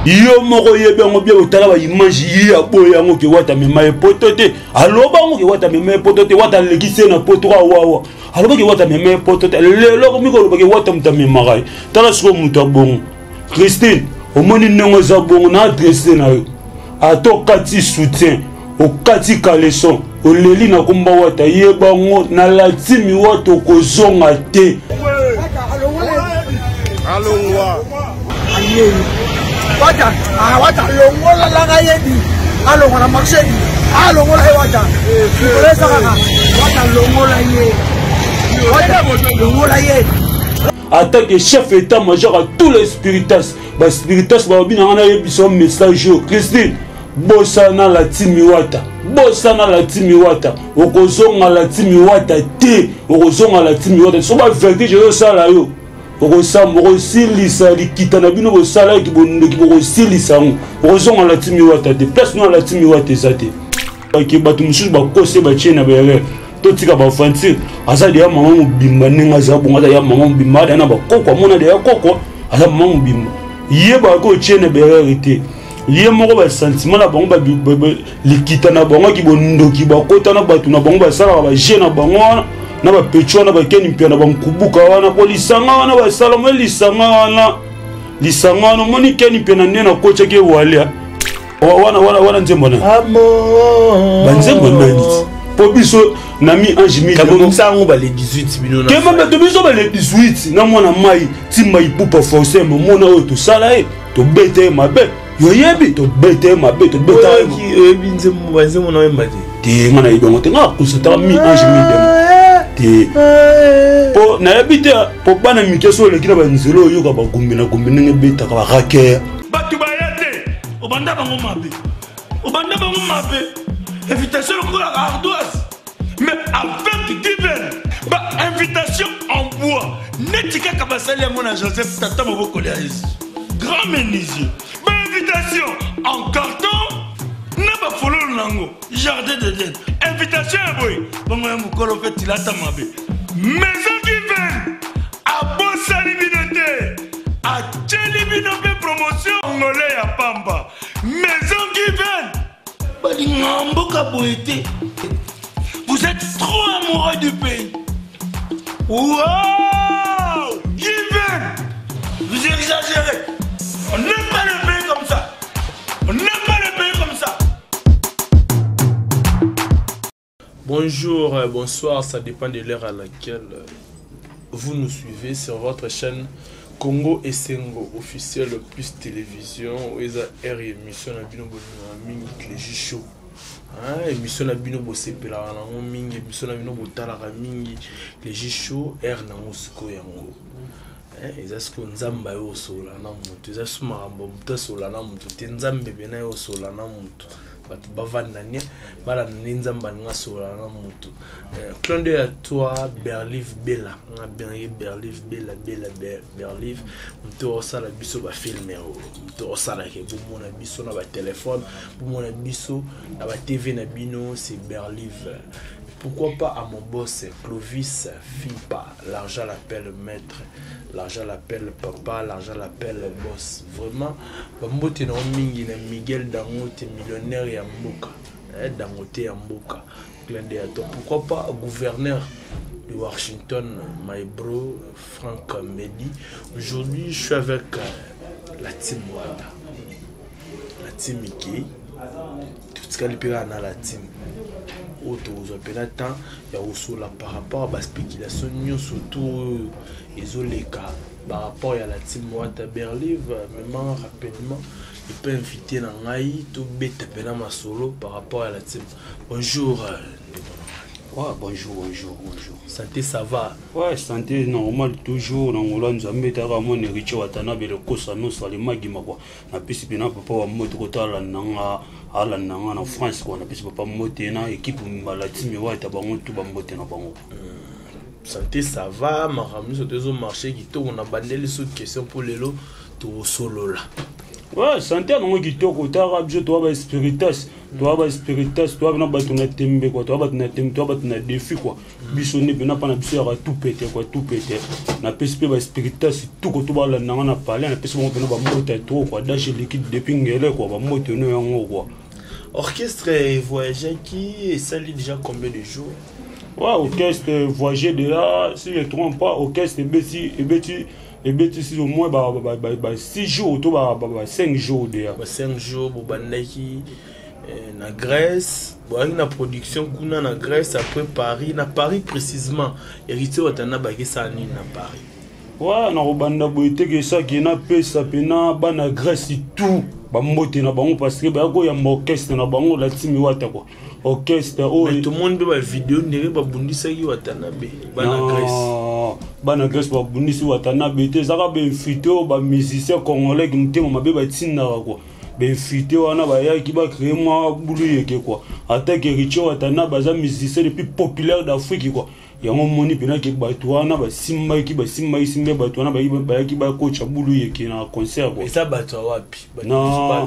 Yo moko oyebi yango bien, otala ba image ye aboyi yango ke Wata amema ye poto te. Aloba yango ke Wata amema ye poto te, Wata alekisi ye na poto awawa. Aloba ke Wata amema ye poto te. Lelo akomi koloba ke Wata moto amemaka ye. Tala sikoyo moto ya bongo. Christine, omoni ndenge oza bongo na adresse na yo. Ata okati soutien, okati caleçon, oleli na komba Wata, yeba ngo na latimi Wata okozonga te. Alongwa. Wata, ah Wata longola langa yebi. Alongola na marché. Alongola ye Wata. Likolo eza kaka. Wata longola ye. Wata longola ye. Attaque chef état major à tous les spiritas. Ba spiritas ba bina ngana yebi son message yo Christine. Bosana la team Wata. Bosana la team Wata. Okozonga la team Wata te. Okozonga la team Wata. So ba vertige yo sala yo. Okosamba, okosilisa likita na bino bosalaki bondoki, bokosilisa yango. Okozonga la team Wata te. Place no la team Wata eza te. Ke bato mosusu bakose batie na berere. Totika ba aventure. Aza deya mama mobimba ndenge aza bongo, aza ya mama mobimba, aza na bakoko, amona deya koko, aza mama mobimba. Ye bako tie na berere te. Ye moko ba sentiment na bango, likita na bango ki bondoki, bakota na bato na bango, basalaka ba jeu na bango wana, na ba pecho wana, ba keni mpia na ba nkubuka wana, po lisanga wana basala mo lisanga wana, lisanga wana omoni keni mpia na nde na kotiaki ewalia. Wana, wana, wana nzembo nani? Amour. Ba nzembo nani ti? Po biso na mi ange mi Kabo demo. misa yango ba le 18 bino na Kemba fai. bato biso ba le 18 na mwana mai timba ipupa forcé momona oyo tosala ye tobeta ye mabe. Yoyebi tobeta ye mabe, tobeta ye mabe. Oyebi nzembo, ba nzembo na oyemba te. Te, nga nayebi yango te, nga nakonsultaka mi ange mi demo. Te. Po nayebi te, po bana mike so oleki na ba nzela oyoka ba gombe na gombe ndenge ebetaka ba raker. Bato baya te, obanda bango mabe. Obanda bango mabe. Invitation lokola ardoise. Mais avec Given, ba invitation en bois. Neti kaka basali yango na Joseph tata mobokoli ya Yesu. Grand menuisier. Ba invitation en carton na ba fololo nango. Jardin d'Eden. Invitation ya boye. Bango ya mokolo pe tilata mabe. Maison Given abosani bino te. Atieli bino pe promotion ngole ya pamba. Maison Given balinga mboka boye te. Vous êtes trop amoureux du pays. Wow! Given! Vous exagérez. On n'aime pas le pays comme ça. On n'aime pas le pays comme ça. Bonjour, bonsoir, ça dépend de l'heure à laquelle vous nous suivez sur votre chaîne Congo Esengo officiel plus télévision. Eza R émission na bino bolinga mingi Clégie Show. Hein, émission na bino bosepelaka nango mingi, émission na bino botalaka mingi Clégie Show R nango sikoyo yango. Hein, eza sikoyo Nzambe ayo osola na moto, eza so makambo moto asola na moto te, Nzambe pena ayo osola na moto. Bato bavanda nie, balanda nde Nzambe alinga asola na moto. Clin d'œil à toi Berlive Bella, nga bengi Berlive Bella, Bella, Berlive, moto osala biso ba film oyo, moto osala ke bomona biso na ba téléphone, bomona biso na ba TV na bino, c'est Berlive. Pourquoi pas à mon boss Clovis Fimpa, l'argent l'appelle maître, l'argent l'appelle papa, l'argent l'appelle boss. Vraiment, ba mbote na mingi na Miguel Dangote, millionnaire ya mboka, hein, Dangote ya mboka. Clin d'œil à toi. Pourquoi pas gouverneur de Washington, my bro Franck Medi. Aujourd'hui, je suis avec la team Wata, la team Mickey. Tout ce qu'elle peut dans la team. Auto, vous appelez le temps, il y a aussi là par rapport à la spéculation, nous surtout, ils ont les cas par rapport à la team Wata Berlive, même rapidement, il peut inviter dans Ngaï, tout bête pena ma solo par rapport à la team. Bonjour Ouais, bonjour, bonjour, bonjour. Santé, ça va? Ouais, santé normale toujours. Dans Ngola, Nzambe, t'as mon héritier Watanabe, le Kosa, non, ça, les magima, quoi. Na pisi pena papa wa moto kota la nanga, ala nanga na France, quoi. Na pisi papa moto na équipe la team wa ta bango tout ba moto na bango. Santé, ça va? Makambo nyonso tozo marché kitoko na bandeli sous question pour lelo to solo là. Ouais, santé nango kitoko, tara biso to ba spiritas. Toa ba spiritas, toa na bato na tembe quoi, toa bato na tembe, toa bato na défi quoi. Biso nde mpena mpa na biso yaka tout pete quoi, tout pete. Napesi mpe ba spiritas tout ko to balanda nga na palais, napesi bango mpena bambote ya trop quoi. Dash liquide depuis ngele quoi, bambote no yango quoi. Orchestre voyageaki esali déjà combien de jours? Ouais, orchestre voyager déjà, si je ne trompe pas, orchestre ebeti ebeti ebeti si au moins ba ba ba, ba 6 jours to ba ba, ba 5 jours déjà. Ba 5 jours bobandaki na Grèce, boyaki na production kuna na Grèce, après Paris, na Paris précisément, Héritier Watanabe akesala nini na Paris? Ouais, na kobanda boye te ke esaki napesa mpena bana Grèce tout bambote na bango parce que baya koyamba orchestre na bango la team Wata quoi. Orchestre oyo tomoni mpe bavideo ndenge babundisaki Watanabe bana Grèce. Bana Grèce babundisi Watanabe te, ezaka bainfiltré oyo bamusicien congolais motema mabe batindaka quoi. Bainfiltré wana bayaki bacréer mwa bulu yeke quoi. Atake Héritier Watanabe aza musicien le plus populaire d'Afrique quoi. Yango moni mpena ke bato wana basimbaki basimbaki simba bato wana bayaki bakotya bulu yeke na concert quoi. Eza bato ya wapi?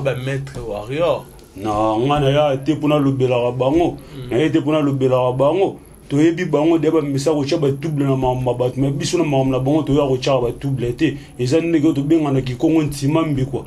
Bamaître warrior? Na nga na ya te mpona alobelaka bango, na ye te mpona alobelaka bango. Toyebi bango deya, bamesa kotya batrouble na makambo ya bato, mais biso na makambo na bango toya kotyaka batrouble te. Eza ndenge tobengana kikongo ntima mbi quoi.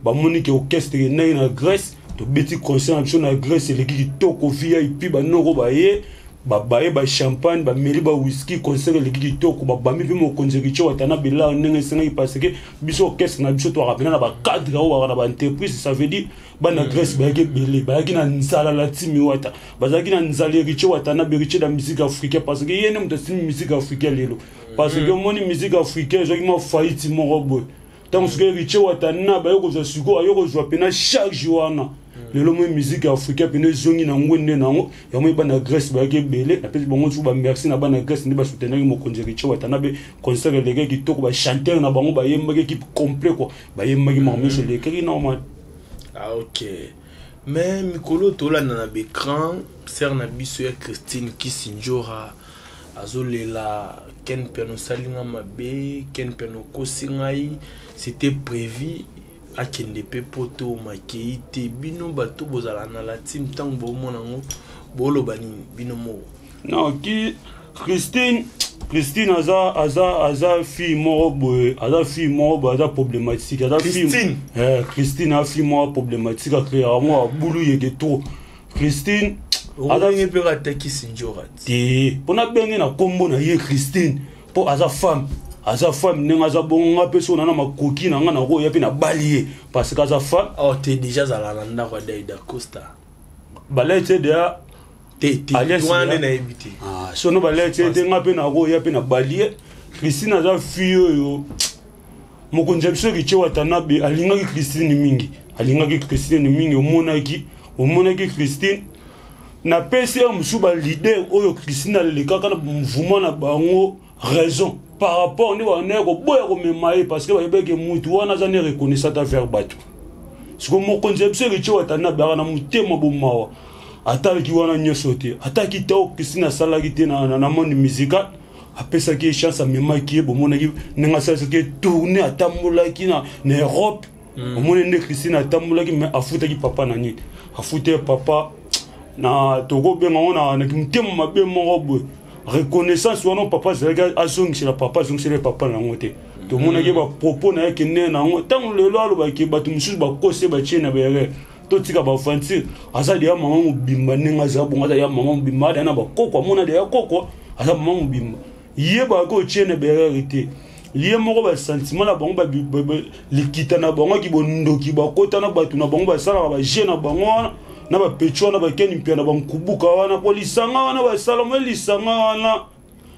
Bamoni ke orchestre endaki na Grèce, tobeti concert na biso na Grèce, eleki kitoko, VIP banoko baye babaye bachampagne, bameli bawhisky, concert eleki kitoko, babambi mpe mokonzi Héritier Watanabe lar ndenge esengaki, parce que biso orchestre na biso toyaka mpena na bacadre oyo baka na baentreprise. Ça veut dire bana Grèce bayaki ebele, bayaki na nzala la team Wata, bazalaki na nzala Héritier Watanabe, Héritier na musique africain, parce que ye nde moto asimi musique africain lelo, parce que omoni musique africain ezwaki mwa faillite moko boye. Ntango soki Héritier Watanabe aye kozwa sikoyo, aye kozwa mpena charge wana, lelo moi musique africain mpena ezongi na ngwende nango. Yango bana Grèce bayaki ebele, napesi bango nsuku bamerci na bana Grèce nde basoutenaki mokonzi Héritier Watanabe. Concert elekaki kitoko, bachanteur na bango bayembaki, équipe complet quoi, bayembaki, makambo nyonso elekaki normal. Ah ok, mais mikolo tolanda na baécran, sœur na biso ya Christine Kisinjora azolela: "Ken Mpiana osali nga mabe, Ken Mpiana okosi ngai, c'était prévu akende mpe poto makei te." Bino bato bozala na la team, ntango bomona yango boloba nini bino moko? Non, ki Christine, Christine aza fille moko boye, aza fille moko boye, aza problématique, aza Christine. Eh, Christine aza fille moko problématique, acréaka moko abulu yeke trop Christine. Okobengi mpe atakisi njora? Te, mpo nabenge na nkombo na ye Christine, mpo aza femme, aza femme ndenge aza bongo. Nga mpe so na na makoki na nga nakoya mpe nabali ye parce que aza femme. Oh te, déjà azala na ndako ya Daida Costa. Balai te deya. Te te, wana nde nayebi te. Sono balai te te, nga mpe nakoya mpe nabali ye. Christine aza fille oyo mokonzi ya biso Héritier Watanabe alingaki Christine mingi, alingaki Christine mingi. Omonaki Christine, napesi ye mosusu baleader oyo Christine alekaka na mouvement na bango raison par rapport nde bandaki koboya komema ye, parce que bayebaki mutu wana aza ne reconnaissant vers bato. Siko mokonzi ya biso Héritier Watanabe aka na motema bomawa, atalaki wana nyonso te, ataki te oyo Christine asalaki te na monde musical, apesaki ye chance, amemaki ye. Bomonaki ndenge asalisaki ye tournée, atambolaki na Europe. Omoni nde Christine atambolaki, mais afutaki papa na nini? Afuti ye papa na tokobenga ngo na motema mabe moko boye. Reconnaissance wana papa azalaki azongisela papa, azongisela papa na yango te. Tomonaki bapropos na ye kende na yango. Ntango lelo alobaki bato mosusu bakosi, batie na baerreur, totika baaventure. Aza deya mama mobimba, ndenge aza bongo, aza deya mama mobimba, adeya na bakoko, amona deya koko, aza mama mobimba. Ye baki otie na baerreur te, ye moko basentiment na bango, likita na bango aki bondoki, bakota na bato na bango, basalaka baje na bango wana na bapetri wana, bakeni mpia na bankubuka wana, po lisanga wana basala mo lisanga wana,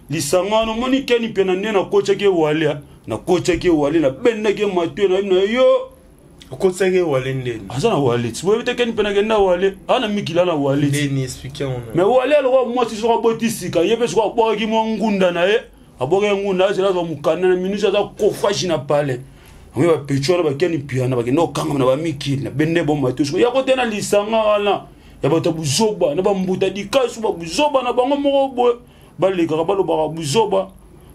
lisanga wana. Omoni keni mpia na nde nakotiaki ewale, nakotiaki ewale, nabendaki matue na na yo. Okotisaki ewale ndeni? Aza na wale ti boyebi te. Keni mpe nakenda wale aza na mikili, na wale. Ndeni? Explique yango. Mais wale alokwa mwasi soki aboti sika, ye mpe soki abwakaki mwa ngunda na ye, abwakaki ngunda, azela azwa mokanda na minusi, aza kofage na palais. Yango bapetri wana bakeni piana, bakenda kokangama na bamikili na bende boma te. Soki yako te na lisanga wana ya bato ya buzoba na bambuta dikasu, babuzoba na bango moko boye, balekaka balobaka buzoba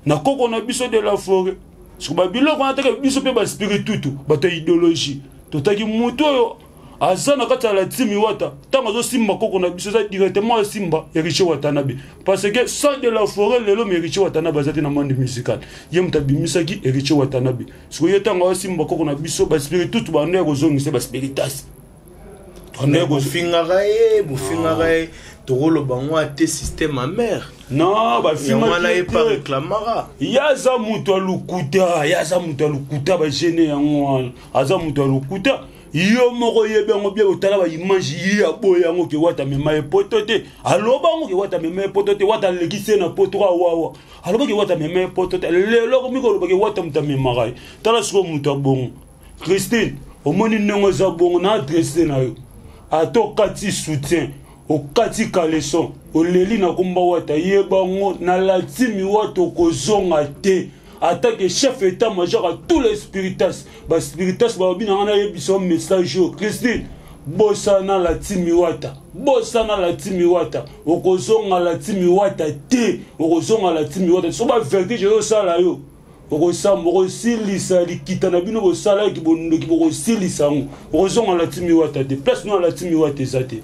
na koko na biso de la forêt. Soki babiloko wana teke biso mpe baspiritutu, bato ya idéologie, totaki motu oyo. Aza na kati ya la team Wata. Ntango azosimba koko na biso, eza directement asimba Héritier Watanabe, parce que sans de la forêt lelo, mais Héritier Watanabe aza te na monde musical. Ye moto abimisaki Héritier Watanabe. Sikoyo ye, ntango asimba koko na biso, baspiritus bando ya kozongisa baspiritas. Bofingaka ye, bofingaka ye, tokoloba ngo ate système amer. Non. Bafingwana ye pa réclamaka. Ye aza moto ya lokuta, ye aza moto ya lokuta. Bagene yango wana, aza moto ya lokuta. Yo moko oyebi yango bien. Otala baimage, ye aboya yango ke Wata amema ye poto te. Aloba yango ke Wata amema ye poto te. Wata alekisi ye na poto awawa. Alobaki Wata amema ye poto te. Lelo akomi kolobaki Wata moto amemaka ye. Tala sikoyo moto ya bongo. Christine, omoni ndenge eza bongo na adresse na yo. Ata okati soutien, okati caleçon, oleli na komba Wata, yeba ngo na latimi Wata okozonga te. Attaque chef état major à tous les spiritas, baspiritas balobi na nga nayebisa message oyo: Christine, bosana la timi Wata, bosana la timi Wata, okozonga la timi Wata te, okozonga la timi Wata. So bavertige ezosala yo, okosamba, okosilisa likita na bino bosalaki bondoki, bokosilisa yango. Okozonga la timi Wata te. Place no na la timi Wata eza te.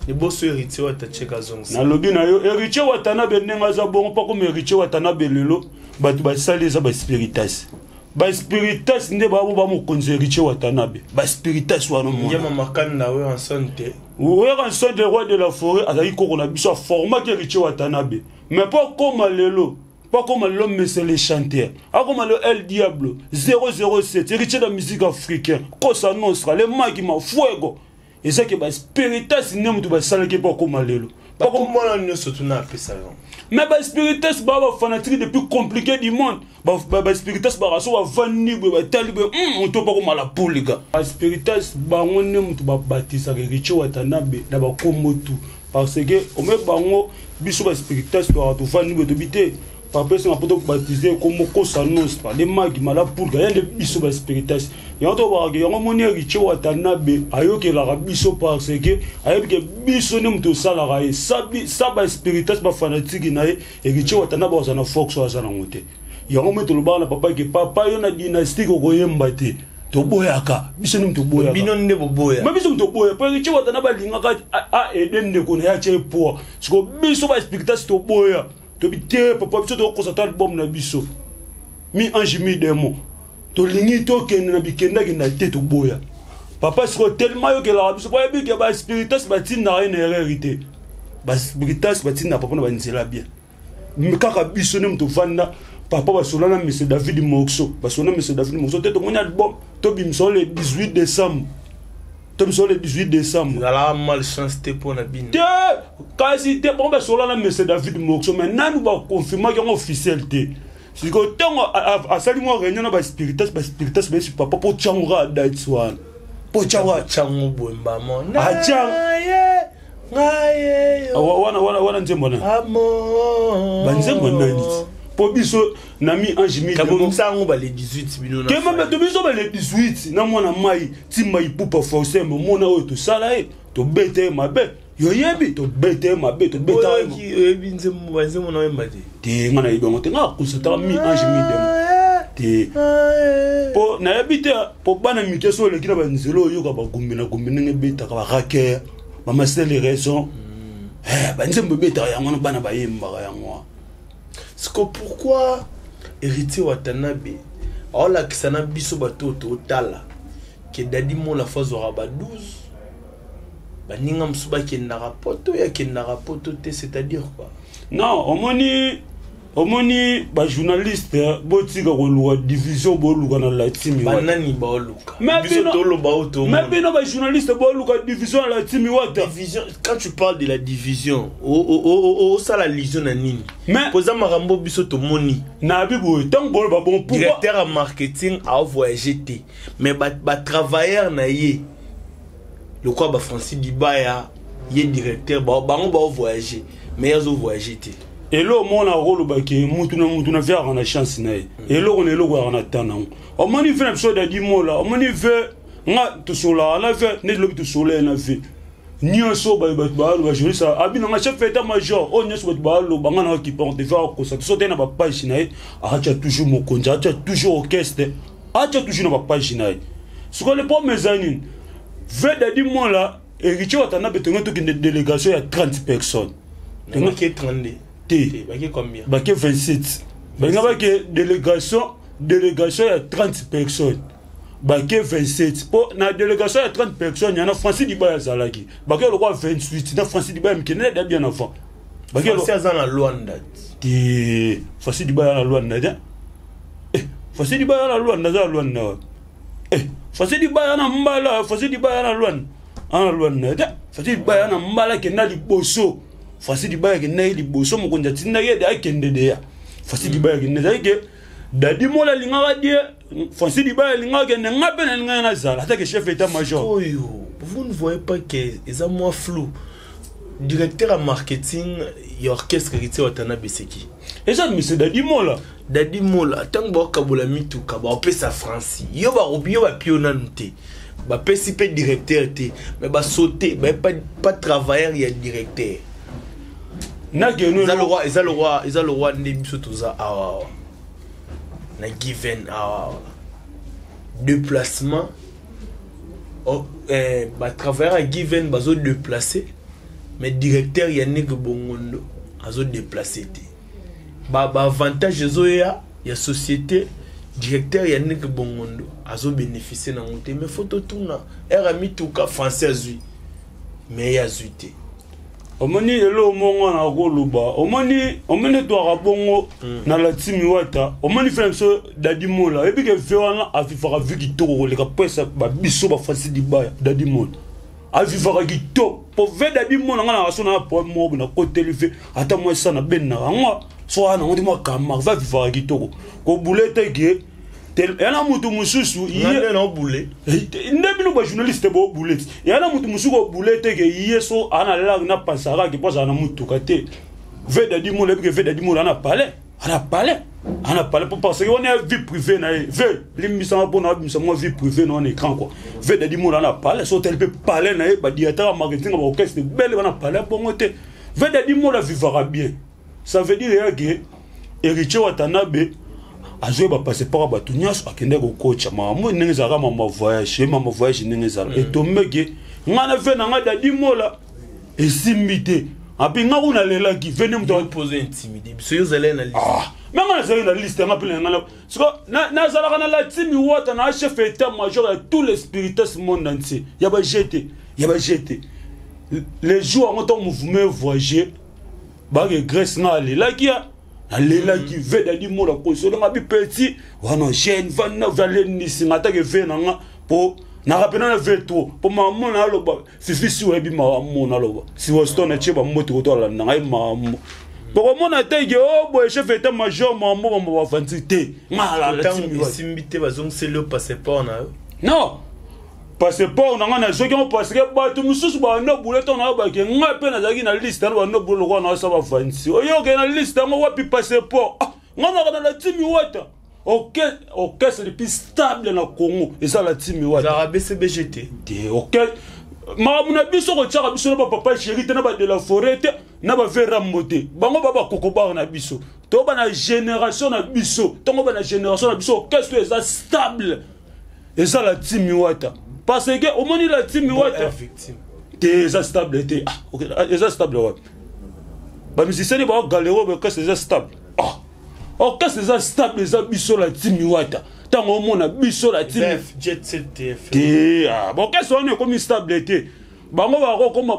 Liboso Héritier Wata cheka azongisa. Nalobi na yo, Héritier Watanabe ndenge aza bongo, mpo akoma Héritier Watanabe lelo, bato basali eza baspiritas. Baspiritas nde babo bamokonzi Héritier Watanabe, baspiritas wana. Nyama makanda oyo enson te. Oyaka nson de roi de la forêt azalaki koko na biso, aformaki Héritier Watanabe. Mais mpo akoma lelo, mpo akoma lelo monsieur le chanteur, akoma lelo El Diablo 007, héritier de la musique africaine, Cosa Nostra, le Magma Fuego, ezaki baspiritas nde moto basalaki mpo akoma lelo. Bakomona nyonso tuna apesa yo. Mais baspiritas baa bafanatique le plus compliqué du monde. Baspiritas baka so bavandi boye, batali boye, moto mpo akomala pulika. Baspiritas bango nde moto babatisaka Héritier Watanabe na bakombo tu, parce que ome bango biso baspiritas toaka tovandi boye, tobi te papa esenga mpo tobatize kombo Cosa Nostra, le Magma, la Pulga. Ya nde biso baspiritas yango tobakaka yango. Moni Héritier Watanabe ayokelaka biso parce que ayebi ke biso nde moto osalaka ye. Sa baspiritas bafanatike na ye, Héritier Watanabe aza na force oyo aza nango te. Yango moi tolobaka na papa ke papa, yo na dynastique okoyemba te. Toboyaka, biso nde moto oboyaka. Bino nde boboya. Mais biso moto oboya, po Héritier Watanabe alingaka aide ndeko na ye, atya ye poids. Siko biso baspiritas toboya, tobi te papa, biso tokokosa ta album na biso mi ange mi démon, tolingi tokende na bikendakenda te, toboya papa. Sikoyo tellement ayokelaka biso po ayebi ke baspiritas batindaka ye na erreur te. Baspiritas batindaka papa na banzela bien. Kaka biso nde moto ovanda papa basola na monsieur David Moxo, basola na monsieur David Moxo te. Tomoni album tobimisa le 18 décembre, tobimisa le 18 décembre. Ezalaka malchance te mpo na bino? Te, kasi te. Bango basola na monsieur David Moxo, mais nanu baconfirmaki yango officiel te. Sikoyo ntango asali mwa réunion na baspiritas, baspiritas bayesi papa mpo tiango kaka date wana, mpo tiango. Tiango boye mbamo. Wana wana wana nzembo na banzembo nani ti mpo biso na mi ange mi kabongisa yango bale 18 bino. Kemame to biso bale 18 na mwana mai ntimba ipupa forceme. Omona oyo tosala ye, tobeta ye mabe. Yoyebi tobeta ye mabe, tobeta. Oyebi nzembo, banzembo na oyemba te? Te, nga nayebi yango te. Nga akonsataka mi ange mi demo te, mpo nayebi te. Mpo bana mike so oleki na banzela, oyoka bagombe na gombe ndenge ebetaka, baraker, bamasele raison, banzembo ebetaka yango wana, bana bayembaka yango wana. Siko pourquoi Héritier Watanabe aolakisa na biso bato oyo totala ke Dadi Mola fo azwaka ba 12, baninga mosusu bakendaka poto, oyo akendaka poto te, c'est-à-dire quoi? Non, omoni, omoni bajournaliste, botika koluka division, boluka na latimi. Banani baoluka? Biso toloba oyo tomona. Mais bino bajournaliste boluka division na latimi Wata. Division, quand tu parles de la division, osala allusion na nini? Mais po eza makambo biso tomoni. Nayebi boye, ntango boloba bon, pourquoi Directeur ya marketing aovoyage te, mais batravailleur na ye lokola bafrancis Dibaya, ye directeur, bango baovoyage, mais ye azovoyage te. Eloko moko na kolobaki, mutu na mutu na vie aka na chance na ye. Eloko na eloko yaka na temps nango. Omoni ve na biso Dadi Mola, omoni ve nga tosolaka na ve neti lobi tosola ye na ve nyonso. Bato baaloba, journaliste abinanga chef état major oyo nyonso, bato baaloba nga na okipa te. Ve akosa toso te na bapage na ye, atia toujours mokonzi, atia toujours orchestre, atia toujours na bapage na ye. Sikoyo le problème eza nini? Ve Dadi Mola, Héritier Watanabe, tonge tokende délégation ya 30 personnes. Bake 32 te. Bake combien? Bake 27. Balinga bake délégation ya 30 personnes, bake 27, mpo na délégation ya 30 personnes yana Francis Dibaya azalaki. Bake lokwa 28 na Francis Dibaya mikende da bien avant. Bake aza na Luanda. Te, Francis Dibaya na Luanda te. Eh, Francis Dibaya na Luanda, aza na Luanda. Eh, Francis Dibaya na mbala, Francis Dibaya na Luanda, ana Luanda te. Francis Dibaya na mbala akenda liboso. Francis Dibaya akenda ye liboso, mokonzi atindaki ye de akende deya. Francis Dibaya akende, ezali ke Dadi Mola alingaka die Francis Dibaya alingaka akende, nga mpe nalingaki nazala atake chef état major. Oyo, vous ne voyez pas que eza mwa flou? Directeur ya marketing ya orchestre Héritier Watanabe seki? Eza monsieur Dadi Mola. Dadi Mola, ntango baokabola mituka, baopesa Franci, yo barobi, yo bapio nanu te, bapesi mpe directeur te, mais basaute baye pas travailleur ya directeur. Nakende. Eza le roi, eza le roi nde biso toza awa na Given awa, déplacement. Oh, eh, batravailleur ya Given bazodéplace, mais directeur ya Ndenge Bongondo azodéplace te. Baavantage ezoya ya société, directeur ya Ndenge Bongondo azobénéficie nango te. Mais faut totuna ere ya mituka, Français azwi, mais ye azwi te. Omoni eloko moko na koloba, omoni twaka bongo na latimi wata. Omoni frère biso Dadi Mola, oyebi ke ve wana avivaka vie kitoko koleka pesa babiso baFrancis Dibaya. Dadi Mola avivaka kitoko po ve Dadi Mola, nga na so na problème moko nakoteli ve ata mwa esa na bendaka yango so wana nango te mwa kamar. Ve avivaka kitoko kobule te ke ya na motu mosusu. Ye na obule. Nde bino bajournaliste boobule ti ya na motu mosusu kobule te ke ye so ana lare na pasaraki mpo azala na motuka te. Ve Dadi Mola, yebi ke ve Dadi Mola ana palais, ana palais, ana palais po parce que wana ya vie privée na ye. Ve limbisanga mpona abimisa mwa vie privée na wana écran quoi. Ve Dadi Mola ana palais, so otali mpe palais na ye, badirecteur ya marketing ya baorchestre ebele bana palais bongo te. Ve Dadi Mola vivaka bien. Ça veut dire ya ke Héritier Watanabe azoyeba passeport ya bato nyonso, akende kokotya makambo ndenge ezalaka. Mama voyage ye, mama voyage ndenge ezala etombeke ngai na ve na ngai Dadi Mola esimbi te. Api nga kuna alelaki ve nde moto pose intimide biso, yo ozalaki na liste. Ah, me nga nazalaki na liste yanga mpe na nga siko nazalaka na latimi wata na chef état major ya tous les spiritas monde entier ya bagete, ya bagete. Le jour yango ntango mouvement voyager bake Grèce, nga alelaki ya nalelaki. Ve Dadi Mola kosolanga bi petit wana jeune vanda valenisinga atake ve na nga mpo nakapena na ve trop mpo mama na aloba fifi si oyebi makambo naloba si Weston atie bambote koto alanda ngai makambo pokomona te ke o boye chef état major makambo bambo bafanti te. Ntango esimbi te, bazongiseli yo passeport na yo? Non, passeport na ngai nazwaki yango parce que bato mosusu bando bule ntango nayobake ngai mpe nazalaki na liste yango, bando bule lokola naosa bafansi oyoke na liste yango wapi passeport. Ah, ngai naka na latimi wata, orchestre le plus stable na Congo eza la timi wata. Ezalaka BCBG te? Te, orchestre makambo na biso kotiaka biso na bapapa chéri te, na ba de la forêt te, na bave Rambo te. Bango ba bakokobara na biso to bana génération na biso. Ntongo bana génération na biso, orchestre eza stable eza la timi wata, parce que omoni la timi wata victime te eza stable te. Ah, ok, ah, eza stable wapi? Bamusicien baogalere, orchestre eza stable? Ah, orchestre eza stable eza biso la timi wata. Ntango omona biso la timi Jet Set TF. Te, ah, orchestre wana ekomi stable te. Bango bakokoma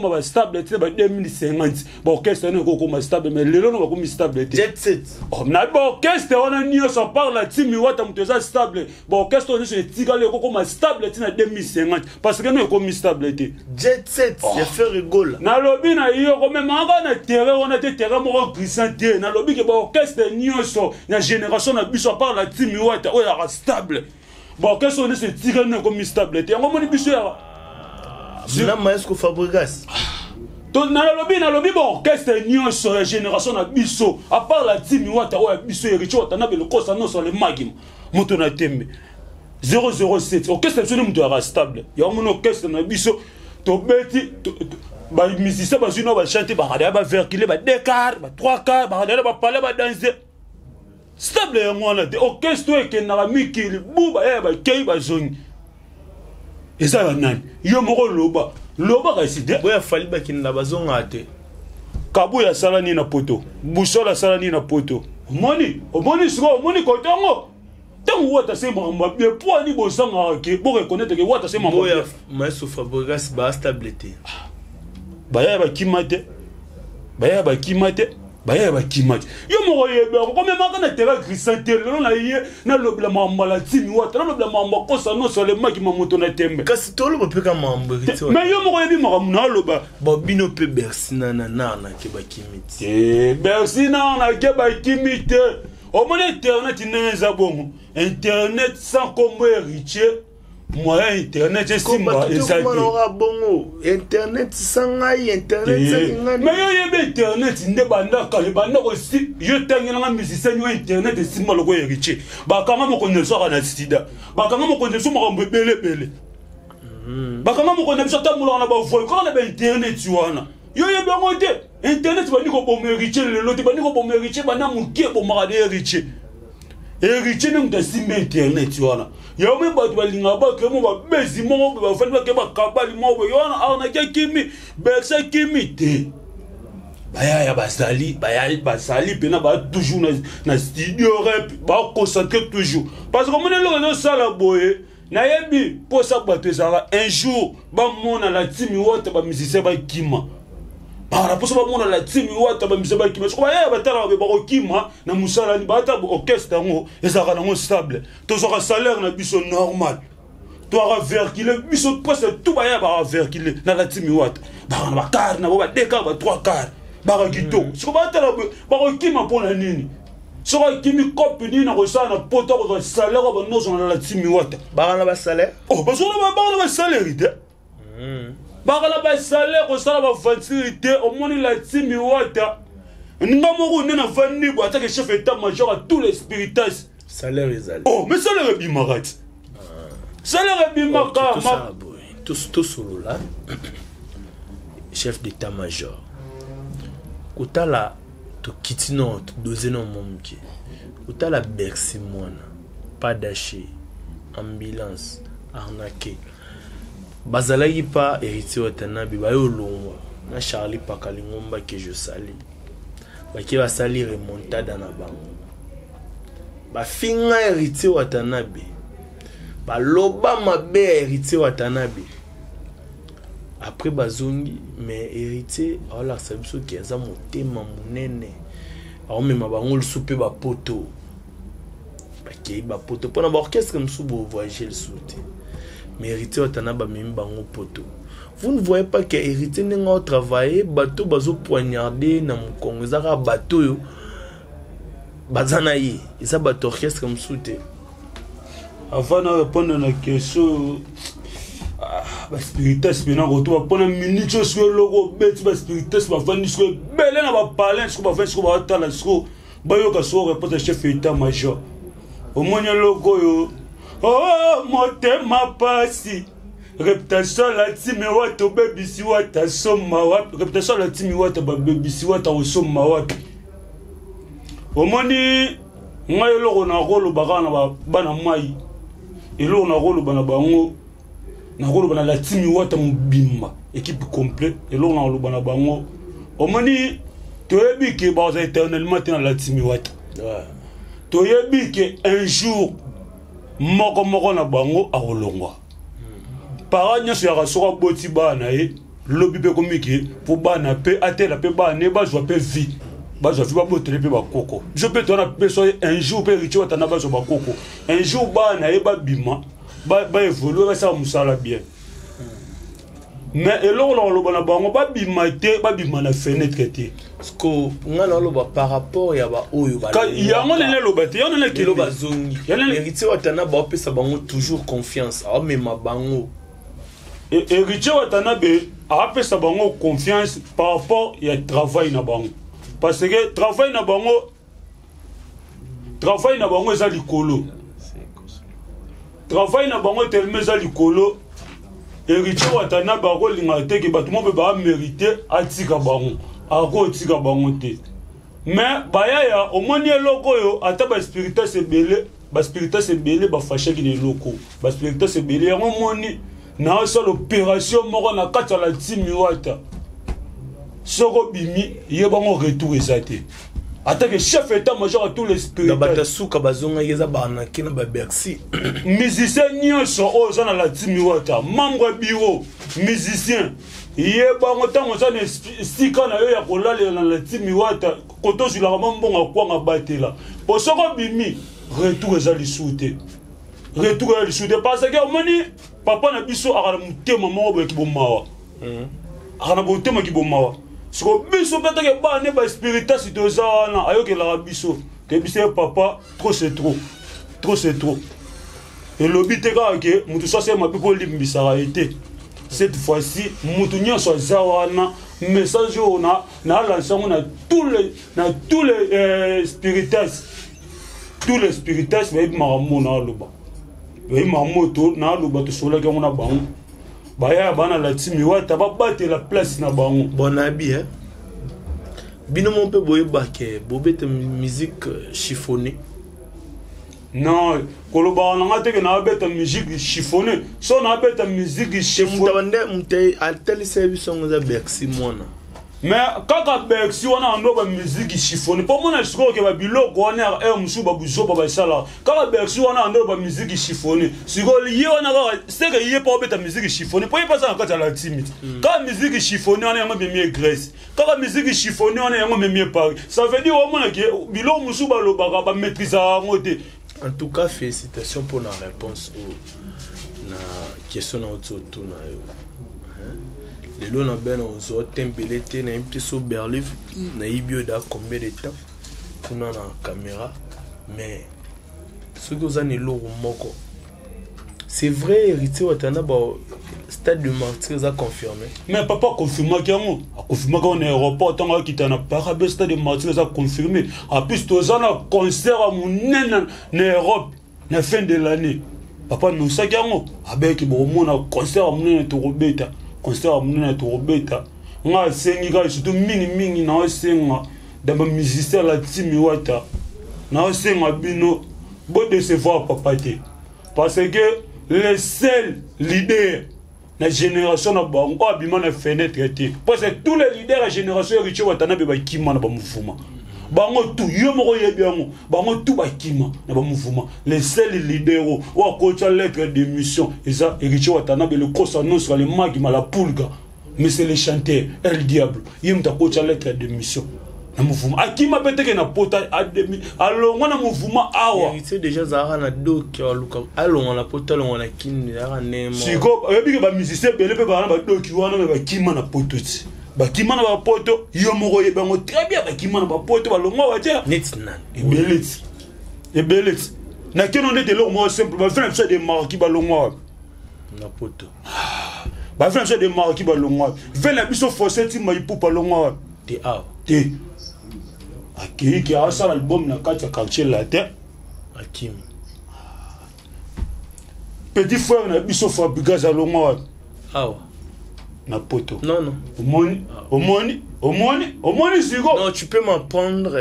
bastable te ba 2050. Baorchestre wana ekokoma stable, mais lelo no bakomi stable te. Jet Set. Oh, na baorchestre wana nyonso, à part la timi wata moto eza stable, baorchestre oyo nyonso etikali ekokoma stable ti na 2050, parce que no ekomi stable te. Jet Set ya Ferre Gola. Nalobi na yo komemaka na terrain wana te, terrain moko glissant te. Nalobi ke baorchestre nyonso na génération na biso, à part la timi wata oyo yaka stable, baorchestre oyo nyonso etikali no ekomi stable te. Yango moni biso yaka Na Maestro Fabregas. Nalobi baorchestre nyonso ya génération na biso, à part la timi wata oyo ya biso Héritier Watanabe lokosa nyonso alemaki moto na tembe 007. Orchestre biso nde moto yaka stable. Yango moni orchestre na biso tobeti, bamusicien bazwi no bachante, bakadaya baverkile ba 2 quart, ba 3 quart, bakadaya bapale badanse stable. Yango wana te orchestre oyo ekendaka mikili bu bayaya bakei bazongi. Eza ya nani? Yo moko loba. Loba kasi te. Boya Fally bakenda bazonga te. Kabuya asala nini na poto? Boussole asala nini na poto? Omoni? Omoni sikoyo, omoni kote yango? Ntango Wata se makambo ya bien, mpo ani bozangaka ke bo reconnaître ke Wata se makambo ya bien. Boya Maestro Fabregas ba stable te. Baya bakima te. Baya bakima te. Baya bakima te. Yo moko oyebi yango komemaka na terrain Christian te lelo na ye nalobela makambo ya latimi Wata, nalobela makambo ya kosa nyonso alemaki ma moto na tembe. Kasi toloba mpe ka makambo héritier. Mais yo moko oyebi makambo na aloba. Bon bino mpe Bercy na na na na ke bakimi te. Eh, Bercy na na ke bakimi te. Omoni internet ndenge eza bongo. Internet sans kombo héritier moyen internet esimba eza te. Bongo internet sans ngai internet sans eh, ngai. Mais yo yebi internet nde banda kala banda kosi yo tangela nga musicien yo internet esimba lokola héritier. Bakanga mokonzi biso na sida. Bakanga mokonzi biso makambo ebele ebele. Bakanga mokonzi biso atambolaka na bavoye kaka na ba internet wana. Yo yebi yango te. Internet bandi koboma héritier lelo te, bandi koboma héritier banda moke ebomaka de héritier. Héritier nde moto asimbi internet wana. Yango mpe bato balingaka bakee mo babezi moko boye bafandi bakee bakabali moko boye wana arnaki akimi Bercy akimi te. Bayaya bazali, bayali bazali mpena ba toujours na, na studio rep ba concentré toujours. Parce que omoni eloko ezosala boye nayebi mposa bato ezalaka un jour bamona la team Wata ba musicien bakima. Bana mposa bamona la team Wata ba musicien bakima. Soko bayaya batalaka be bakokima na mosala ni bata orchestre yango ezalaka nango stable. Tozwaka salaire na biso normal. Toaka verkile biso presque tout bayaya baka verkile na la team Wata. Baka na ba quart na bo ba deux quart ba trois quart. Baka kitoko. Soko batala bakokima mpona nini? Soki akimi cope nini akosala na poto akozwa salaire oyo banozwa na la team Wata. Baka na ba salaire? Oh, bazwa na baka na ba salaire te. Baka na ba salaire kosala ba voiture te, omoni la team Wata. Nga moko nde navandi boye atake chef état major à tous les spiritas. Salaire ezali. Oh, mais salaire ebimaka ti. Salaire ebimaka. Tosala boye. Tosolola. Chef d'état major. Kotala tokiti no todose no mwa moke. Kotala Bercy mwana, pas d'aché, ambulance, arnaqué. Bazalaki pa héritier Watanabe bayo longwa na Charlie Pakalingomba que je salue. Bake basali remontada na bango. Bafinga héritier Watanabe. Baloba mabe ya héritier Watanabe. Après bazongi mais héritier aolakisa biso ke aza motema monene. Aomema bango lisusu mpe bapoto. Bakei bapoto mpona ba orchestre mosusu bo voyager lisusu te. Mais héritier Watanabe amemi bango poto. Vous ne voyez pas que héritier ndenge ao travailler bato bazo poignarder na mokongo eza kaka bato oyo baza na ye, eza bato orchestre mosusu te. Avant na répondre na question, ba spiritas pena koto mpona minute oyo soki eloko obeti ba spiritas bavandi soki ebele na bapalin soki bavandi soki baotala soki bayoka soki réponse ya chef état major. Omoni eloko oyo, oh, motema pasi réputation la team Wata obebisi Wata soma wapi? Réputation la team Wata babebisi Wata osoma wapi? Omoni ngai eloko nakoloba kaka na bana mai, eloko nakoloba na bango, nakoloba na la team Wata mobimba équipe complet, eloko nakoloba na bango, omoni toyebi ke baza éternellement te na la team Wata. Toyebi ke un jour moko moko na bango akolongwa. Para nyonso yaka soki aboti bana na ye lobi mpe komiki mpo bana mpe atela mpe bana ye bazwa mpe vie, bazwa vie babotele mpe bakoko. Biso mpe towana mpe so un jour mpe héritier Wata na bazwa bakoko un jour bana ye babima ba évoluer basala mosala bien. Mais eloko na koloba na bango babima te, babima na fenêtre te. Parce que nga na loba par rapport ya ba oyo ba Ka, yango nene loba te, yango nene Lelo kende. bazongi. Yango nene Héritier Watanabe apesa bango toujours confiance, amema bango. Héritier Watanabe apesa bango confiance par rapport ya travail na bango. Parce que travail na bango, travail na bango eza likolo. Travail na bango tellement eza likolo. Héritier Watanabe akolinga te ke bato moko ba mérité atika bango. Akotika bango te. Mais bayaya omoni eloko oyo ata ba spiritas ebele, ba spiritas ebele ba fâchaki na eloko. Ba spiritas ebele yango omoni Naosala opération moko na kati ya la team Wata. Soki obimi, yebango retour eza te. Atake chef état major à tous les spirituels. Na bato ya suka bazongaki eza baanake na babercy. Musicien nyonso oyo oza na la team Wata, membre bureau, musicien, yebango ntango oza na esika na yo ya kolalela na la team Wata, koto ozwilaka mwa mbongo ya kwanga, batela. Po soki obimi, retour eza lisusu te. Retour eza lisusu te parce que omoni papa na biso akala motema moko boye kibomawa. Akala motema kibomawa. Siko biso mpe atake bana ne ba spiritas toza wana ayokelaka biso. Toyebisa ye papa, trop c'est trop. Trop c'est trop. Elobi te kaka ke moto so asali mabe mpo olimbisaka ye te. Cette fois-ci, moto nyonso aza wana, message oyo na lancer yango na tous les, na tous les spiritas. Tous les spiritas bayebi makambo na aloba. Bayebi makambo to na aloba, tosololaki yango na bango. Baya bana la team Wata babatela place na bango. Bon abi hein. Bino mo mpe boyebake bobeta musique chiffonnée. Non, kolobaka na nga te ke nabeta musique chiffonnée. So nabeta musique chiffonnée. Mutu abande, mutu atelisa biso ngo za Bercy mwana. Mais kaka Bercy wana ando ba musique chiffonnée. Po mona sikoyo ke ba biloko wana ya air musu ba buzoba ba sala. Kaka Bercy wana ando ba musique chiffonnée. Sikoyo ye wana kaka c'est que ye pa obeta musique chiffonnée. Po ye pa sa na kati ya la team. Kaka musique chiffonnée wana yango memie Grèce. Kaka musique chiffonnée wana yango memie Paris. Ça veut dire omona ke biloko musu ba lobaka ba maîtriser yango te. En tout cas, félicitations pour la réponse au na question na otso na yo. Lelo na bena ozo tembele te na yebite so Berlin na yebi da combien de temps kuna na caméra, mais soki oza na eloko moko, c'est vrai, héritier Watanabe ba stade de martyr eza confirmé. Mais papa confirmaki yango, aconfirmaki yango na aéroport ntango akita na Paris, stade de martyr eza confirmé. En plus toza na concert ya monene na Europe na fin de l'année. Papa nosaki yango, abeki bokomona concert ya monene tokobeta, concert ya monene tokobeta. Nga asengi kaka surtout mingi mingi na osenga dans ba musicien la team Wata, na osenga bino bo décevoir papa te, parce que le seul leader na génération na bango oyo abima na fenêtre te, parce que tous les leaders ya génération ya Richie Watanabe bakima na ba mouvement bango tout, yo moko yebi yango, bango tout bakima na ba mouvement. Le seul leader oyo akotya lettre de mission eza Richie Watanabe, le Cosa Nostra, le Magma, la Pulga, mais c'est le chanteur El Diablo. Ye moto akotya lettre de mission na mouvement, akima pe teke na pota ademi alongwa na mouvement awa. Héritier déjà azalaka na doki, aluka alongwa na pota, alongwa na kini, azalaka ndenge moko. Siko oyebi ke ba musicien ebele mpe bazala na badoki wana, me bakima na poto ti bakima na bapoto, yo moko oyebi yango très bien, bakima na bapoto balongwa batia neti nani? Ebele ti, ebele ti. Na keno ndete eloko moko simple, ba na biso ya demarki balongwa wapi? Na poto. Ba na biso ya demarki balongwa wapi? Ve na biso Foseti ti Maipupa alongwa wapi? Te awa. Te. Akei ke asala album na kati ya quartier latin. Akimi. Petit frère na biso Fabregas alongwa wapi? Awa. Na poto. Non, non. Omoni, omoni, omoni, omoni siko. Non, tu peux m'apprendre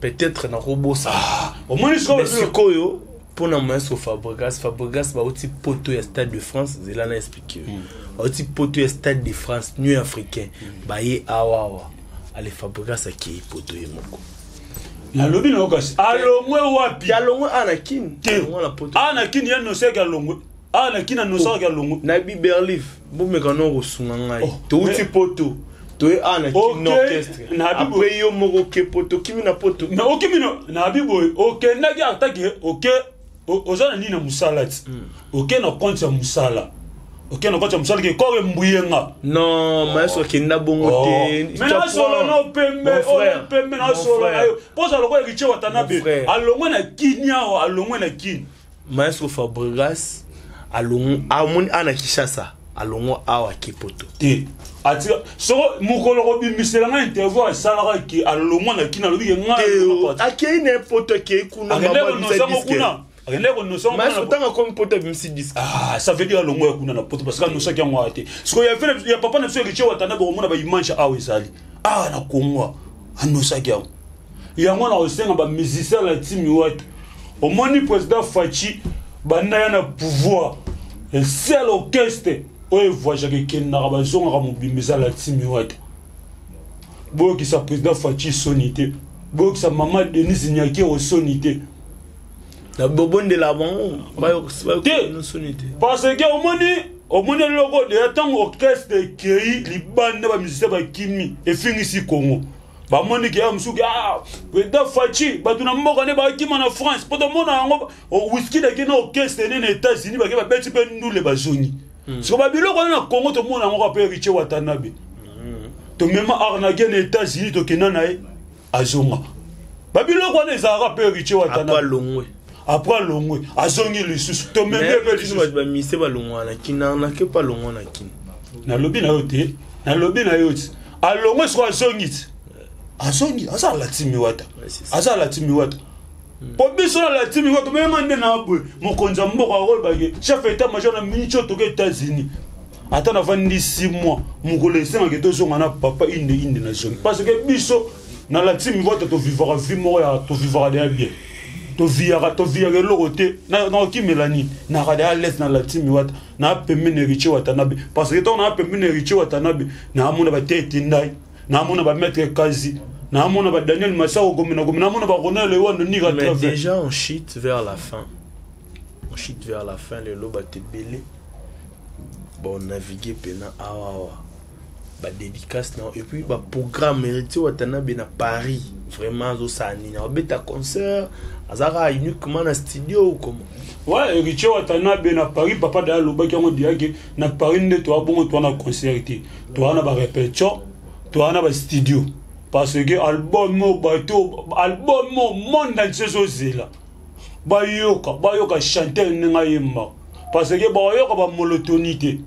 peut-être na robosa. Ah, omoni siko. Mais sikoyo pona maestro Fabregas, Fabregas ba oti poto ya Stade de France, zela na expliquer. Ba oti poto ya Stade de France, Nuit africain. Ba ye awa awa. Ale Fabregas aki poto ye moko. Na lobi na okasi. Alongwe wapi? Ya longwe ana kin. Te. Alongwe na poto. Ana kin ya no seka longwe. Ana kin na no seka longwe. Na bi Berlif, bo meka no kosunga ngai. Oh, To uti mais poto. To ye ana kin Ok, na orchestre. na bi Après yo moko ke poto, kimi na poto. Na oki mino, na bi boy. Ok, na ki attaque, ok. Oza na nini na musala ti? Ok, na compte ya musala. Ok, na compte ya musala ke kore mbuyenga. Non, maestro kenda bongo te. Mais na solo na pembe, Mon o frère. pembe na Mon solo na frère. yo. Poza lokwa Richie Watanabe. Mon frère. Alongwe na Kenya, alongwe na Kin. Maestro Fabregas alongwe, amoni ana Kinshasa, alongwe awa ke poto. Te. Atika soko mokolo kobimisela nga interview asalaka ke alongwa na Kin, alobi ke nga Te, alongwa parti. akei na poto, akei kuna, Akende mama konosa abimisa ngo disque. kuna. Akende konosa ngo Maestro, kuna. tanga komi poto abimisi disque. Ah, ça veut dire alongwa ya kuna na poto parce que anosaki yango awa te. Sikoyo ya fene, ya papa na biso Richie Watanabe komona ba image awa ezali. Ah, na Congo, anosaki yango. Yango na kosenga ba musicien la team Wata. Omoni président Fatshi banda ya na pouvoir. Le seul orchestre Oyo evoyageaka ekendaka bazongaka mobimba eza la team Wata. Boyokisa président Fatshi soni te. Boyokisa mama Denise Nyakeru soni te. Na bobondela bango bayoka te soni te. Parce que omoni omoni eloko deya ntango orchestre ekei libanda bamusicien bakimi efingisi Congo. Bamoni ke ya mosusu ke ah président Fatshi bato na mboka nde bakima na France mpo tomona yango Wizkid ake na orchestre nene na États-Unis bake babeti mpe ndule bazongi. Siko babiloko wana na Congo tomona yango kaka mpe Héritier Watanabe. Tomema arnaque na États-Unis tokenda na ye azonga. Babiloko wana ezalaka mpe Héritier Watanabe. Après alongwe. Après alongwe azongi lisusu tomemi mpe lisusu. Bato bamise balongwa na Kin, arnaque mpe alongwa na Kin. Nalobi na yo te, nalobi na yo te. Alongwe siko azongi te. Azongi, aza la team Wata. Aza la team Wata. Po biso na la team Wata mema nde na boye mokonzi ya mboka akolobake chef état major na minute oyo toke États-Unis. Ata navandi 6 mois mokolo esengaki tozonga na papa inde inde na zongi parce que biso na la team Wata tovivaka vie moko ya tovivaka deya bien. Toviyaka toviyaka eloko te nakokimela nini naka deya lese na la team Wata na pembeni Héritier Watanabe parce que ntango na pembeni Héritier Watanabe naamona batete ndai naamona ba maître Kazi naamona ba Daniel Masako gomina gomina naamona ba Ronald Lewando Nira Mais Travers. déjà on chute vers la fin. On chute vers la fin lelo bato ebele bon naviguer pena awa awa ba dédicace na et puis ba programme Héritier Watanabe na Paris vraiment azosala nini abeta concert azaka uniquement na studio ou comment? Ouais, Héritier Watanabe na Paris papa da lobaki yango diake na Paris nde to abongo to na concert te to na ba répétition to na ba studio parce que album mo bato album mo monde entier zozela bayoka bayoka chanteur ndenge ayemba parce que bayoka ba monotonie te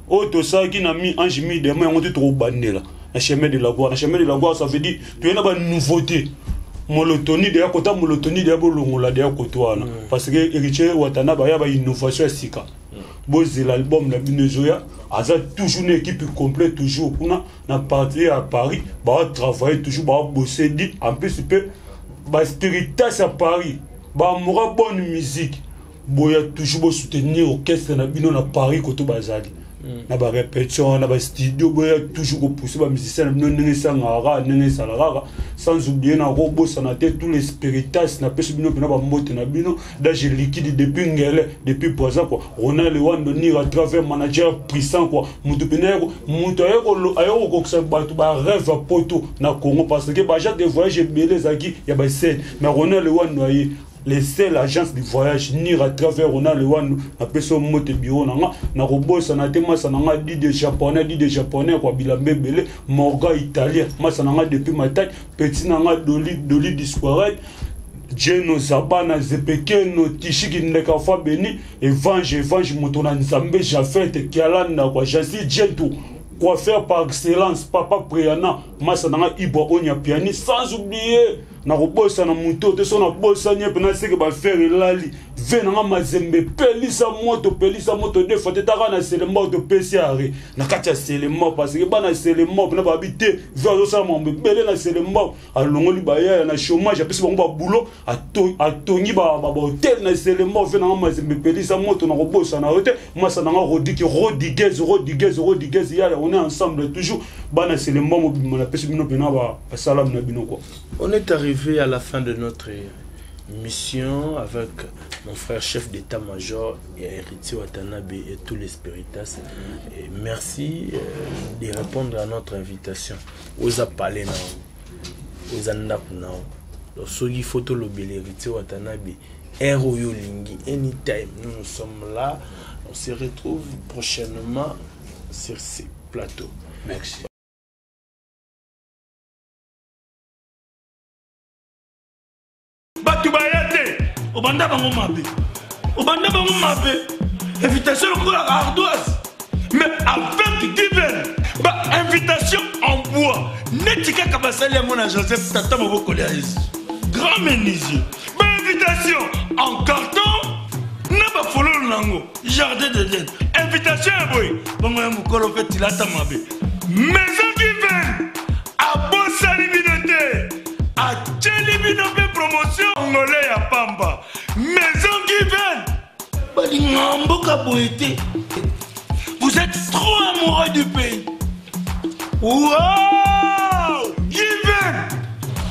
oyo tosalaki na mi ange mi demo yango te tokobandela na chemin de la gloire. Na chemin de la gloire ça veut dire toye na ba nouveauté monotonie deya kota monotonie deya bolongola deya koto wana parce que Héritier Watanabe aya ba innovation ya sika. Bozela album na bino ezoya aza toujours na équipe complète toujours kuna na partie ya Paris ba travailler toujours ba bosser dit en plus pe ba spiritas ya Paris ba mora bonne musique boya toujours bo soutenir orchestre na bino na Paris koto bazali na ba répétition na ba studio boya toujours ko pousser ba musiciens na bino ndenge esangaka ndenge esalaka sans oublier na kobosana te tous les spiritas na pesi bino mpena bambote na bino d'âge liquide depuis Ngele depuis Brazza quoi Ronald Lewando Nira à travers manager puissant quoi mutu pena mutu ayeko ayeko kokisa bato ba rêve ya poto na Congo parce que ba agent de voyage ebele ezalaki ya ba scène mais Ronald Lewando aye les seules agences de voyage Nira à travers Ronald Lewando na peso mote bureau na nga na kobosa na te masa na nga dit de japonais dit de japonais quoi bilamba ebele Morgan italien masa na nga depuis Matadi petit na nga Doli Doli Disquaret Jeno Zabana Zepekeno Tishiki Ndeka Fa Beni Evange Evange moto na Nzambe Jafet Kialanda quoi Jasi Gentu coiffeur par excellence Papa Preyana masa na nga Ibwa Onya pianiste sans oublier na kobosa na moto te so na bosani ye mpena seke bafere elali ve na nga mazembe pelisa moto pelisa moto de fois te taka na selema topesi are na kati ya selema parce que bana selema mpena babi te ve azosala mambo ebele na selema alongoli bayaya na chômage apesi bango babulo atongi bahotel na selema ve na nga mazembe pelisa moto na kobosa na yo te masa na nga rodiki rodiguez rodiguez rodiguez yaya on est ensemble toujours bana selema mobima napesi bino mpena basalamu na bino quoi. On est arrivé à la fin de notre mission avec mon frère chef d'état-major et Héritier Watanabe et tous les spiritas. Et merci de répondre à notre invitation. Oza parler na, oza ndap na. Donc soki photo lobele Héritier Watanabe, Air Oyo Lingi, anytime nous, nous sommes là. On se retrouve prochainement sur ce plateau. Merci. Bato baya te, obanda bango mabe. Obanda bango mabe. Invitation lokola ardoise. Mais avec divin, ba invitation en bois. Neti kaka basali ya mona Joseph tata mobokoli ya Yesu. Grand menuisier. Ba invitation en carton na ba fololo nango. Jardin d'Éden. Invitation ya boye. Bango ya mokolo pe tilata mabe. Maison divine. Abosani bino te. Atieli bino pe promotion ngole ya pamba. Maison divine. Balinga mboka boye te. Vous êtes êtes trop amoureux du pays. Wow Given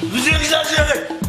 Vous exagérez.